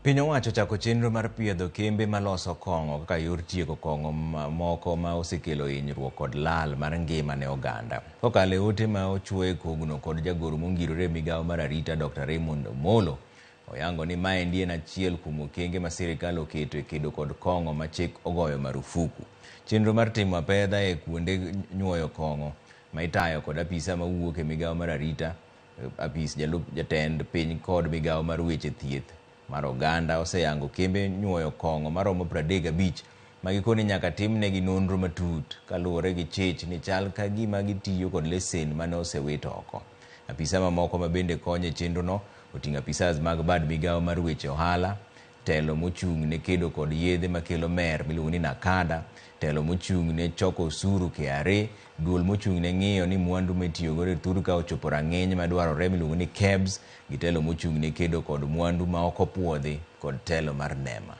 Piny owacho ochako chenro mar piedho kembe maloso kong'o kaka yor tieko kong'o moko ma osekelo hinyruok kod lal mar ngima ne oganda. Kokalo e ote ma ochuo e kogno kod jagoro mongirore e migawo mar arita Dr. Raymond Omolo, oyango ni maendi en achiel kuom okenge ma sirikal oketo e kedo kod kong'o ma chik ogoyo marufuku. Chenro mar timo apedha e kuonde nyuoyo kong'o ma itayo kod apisa mawuok e migawo mar arita, apis jalup jatend piny kod migawo mar weche thieth mar oganda oseyango kembe nyuoyo kong'o maromo 35 ma gikone nyaka timnegi nonro matut kaluwore gi chich ni chal ka gima gitiyo kod lesen mane osewit oko. Apisa mamoko ma bende konyo e chenrono oting'o apisas mag bad migawo mar weche ohala, telo mochung' ne kedo kod yedhe makelo mer miluongo ni NACADA, telo mochung' ne choko osuru KRA, duol mochung' ne ng'iyo ni mwandu mitiyogo e thurka ochopo rang'iny madwarore miluongo ni KEBS, gi telo mochung' ne kedo kod mwandu ma ok opuodhi kod telo mar NEMA.